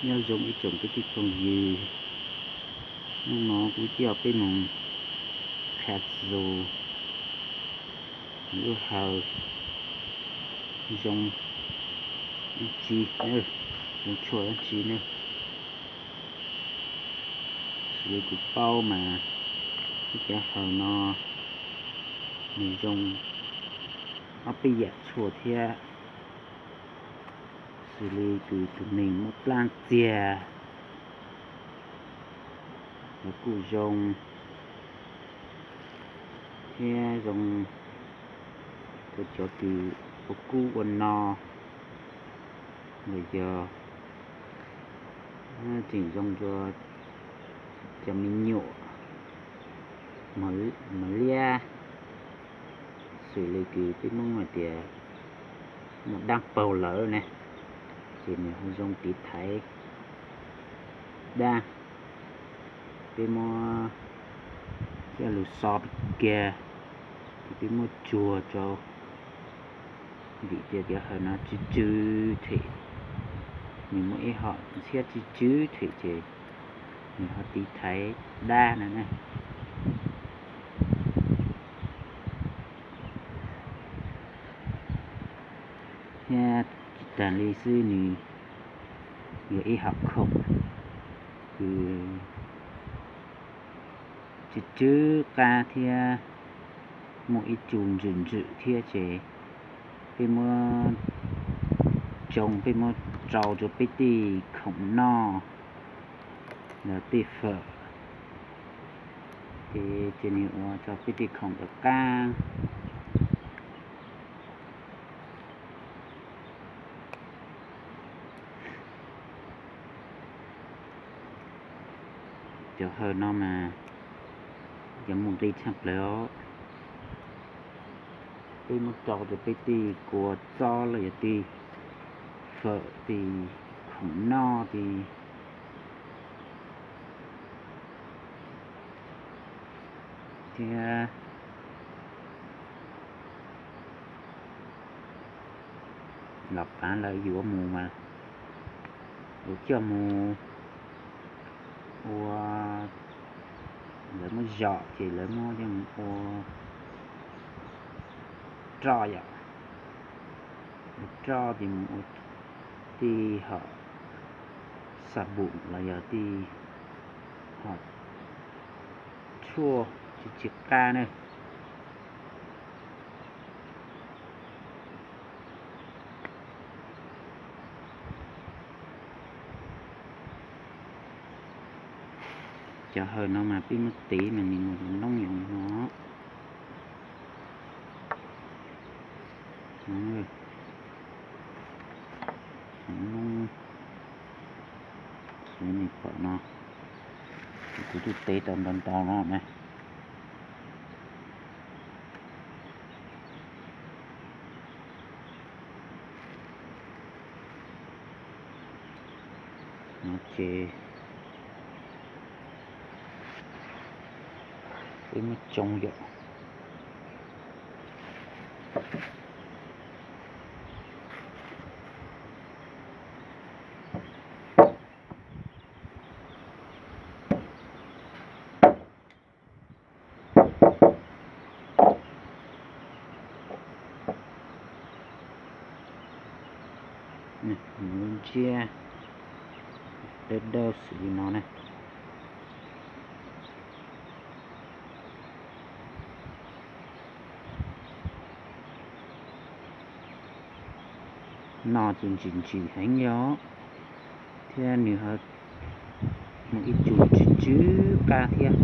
Nyob zoo ib tsoom kwv tij phooj ywg, hnub no kuv coj peb mus qha txus lub hawv zoo dab tsi, zoo tshuaj dab tsi ne. Xws li kuv paub mas ib cov hawv no nws zoo ob peb yam tshuaj thiab, xws li kws tus neeg muaj plab txiag los kuj zoo, thiab zoo rau cov kws ua kub ua no, los yog tseem zoo rau cov me nyuam mos liab, xws li kws peb Hmoob hais tias muaj dab paug lawm ne, ces nws ho zoo tiv thaiv dab. Peb muab coj lug xo kiag, ces peb muab tsuag rau, vim tias cov hawv no tsw tsw them, nws muaj ib hom ntxhiab tsw tsw them ces nws ho tiv thaiv dab no ne. Thiab tsis tag li xwb, nws yog ib hom khoom kws tsw tsw qab thiab muaj ib tsu ntswm ntswm thiab, ces peb muab tsoo, peb muab rau rau peb tej khoom noj los tej fawm, ces ces nws ua rau peb tej khoom rov qab. Cov hawv no mas yog muaj nqi tshaj plaws os. Peb muab rau rau peb tej kua txob los yog tej fawm, tej khoom noj, tej thiab los pav lawv yuav mus mas yuav coj mus ua, lawv muab zom ces lawv muab coj mus ua roj yom, ua roj ces mus ua tej hom xab npum los yog tej hom tshuaj tsis tsis qab na. Cov hawv no mas peb muab tiv mas nws mus noob yom no. Noob, nws pom no, kuv twb tiv tau ntau ntau no na. No ces peb muab tsoo yom. Mus ntsiab dawb dawb xws li no na. No ces ntsim ntsim heev li os, thiab nws ho mus ib tsu tsw tsw qab thiab.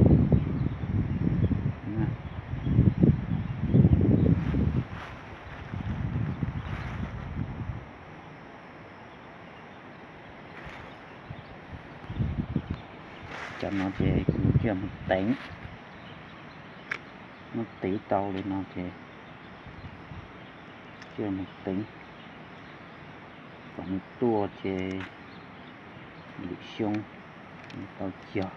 Cov no ces kuv coj mus teev, muab tiv tau li no ces coj mus teev kom nws tuaj ces lwm xyoo tau cog.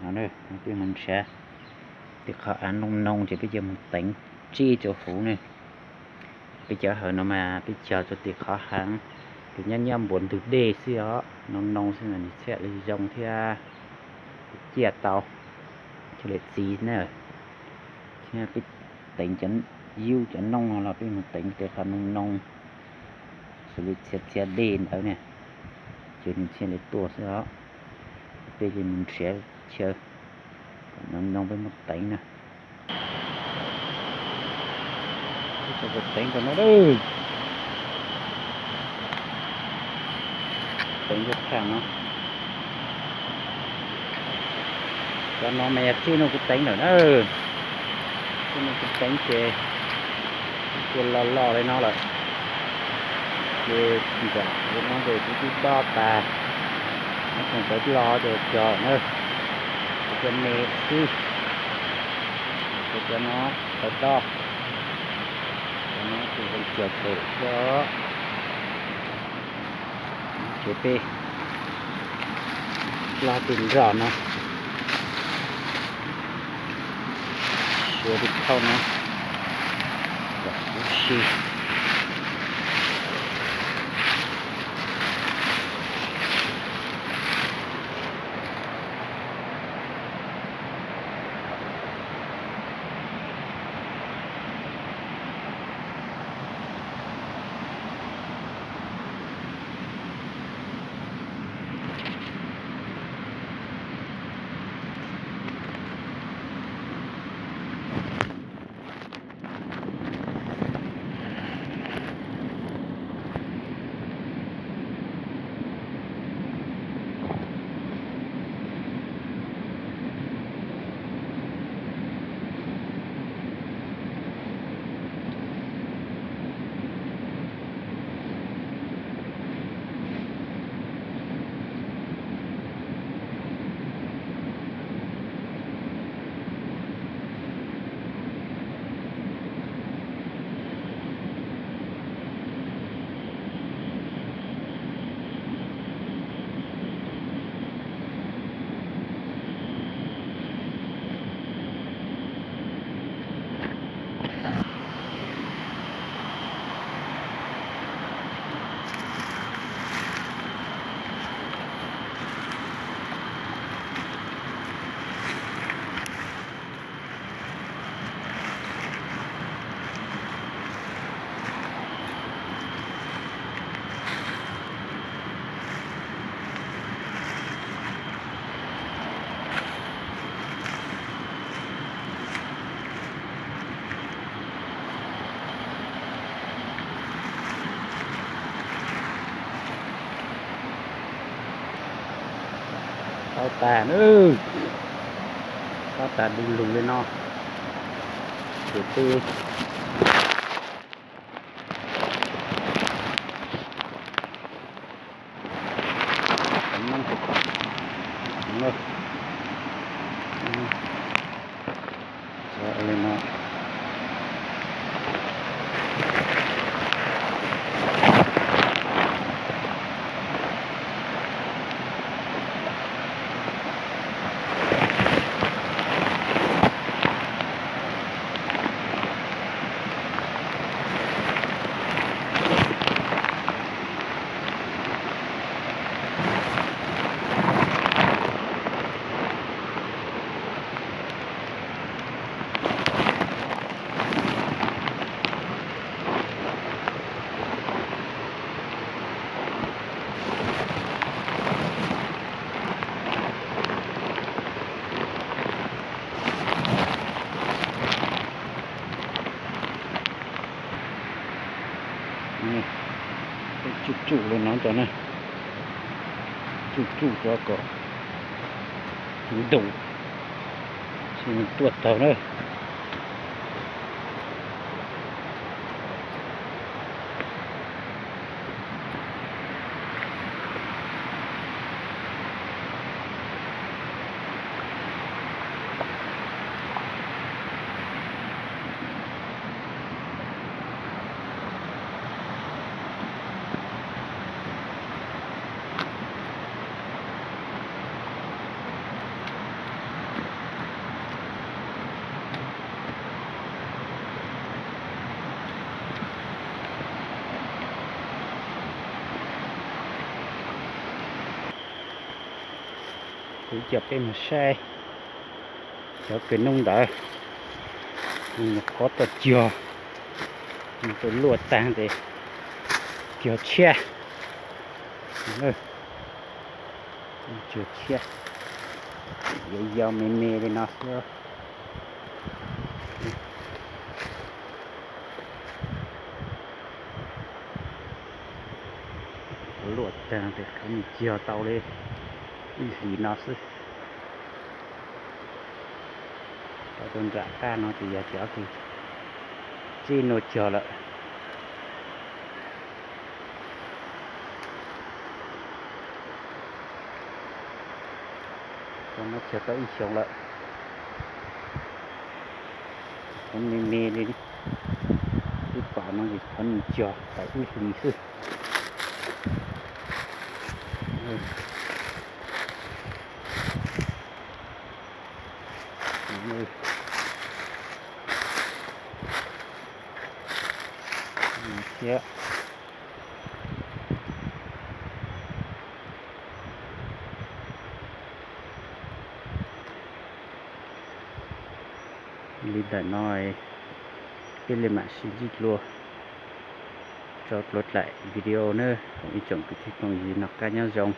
No peb mus nrhiav tim qhov av noo noo ces peb cia mus teev tsib rau hauv ne. Peb cov hauv no mas peb cog rau tim qhov heev, ces nyob nyob npuab ntug dej xwb os, noo noo xwb mas nws thiaj li zoo thiab ciaj tau, thiaj li txiv na. Thiab peb teev cov yub cov nooj no los peb mus teev tim qhov noo noo, xws li txhia txhia dej ntawd ne, ces nws thiaj li tuaj xwb os. Peb li mus nrhiav chaw noo noo peb muab teev na. Teev rau no, teev cov thaj no. Cov no mas yog tsib no kuv teev lawm na. Tsib no kuv teev ces cia loj loj li no lawm. Ces ntawm no ces kuv twb dob tas, no tseem tawv loj ces cog na. Kuv cov me xwb, kuv cov no tawv dob. Cov no ces cog pem xwb. Ces peb hlob tim nroj no, suav tim khauj no, ua si. Tau tas na, tau tas du lug li no. Ces peb Tsuj tsuj li no cov na, tsuj tsuj cov kom ntuj, tsis tuaj taug na. Kuv coj peb mus saib cov kws noob ntawd, nws qhuav tuaj cog, nws tuaj luaj taag tes cog tshiab, cog tshiab, yau yau me me li no xwb. Qhuav luaj taag tes qhov nws cog tau li ib hlis no xwb. Cov rau nram qab no ces yog cov kws txij nuav cog lawm. Cov no cog tau ib xyoos lawm. Qhov me me li, ib pas no es qhov nws cog tau ib hlis xwb. Thiab li ntawm no, peb li mam sib ntsib dlua rau dlua dlaim video nawb ib tsoom kwv tij phooj ywg, noj qab nyob zoo.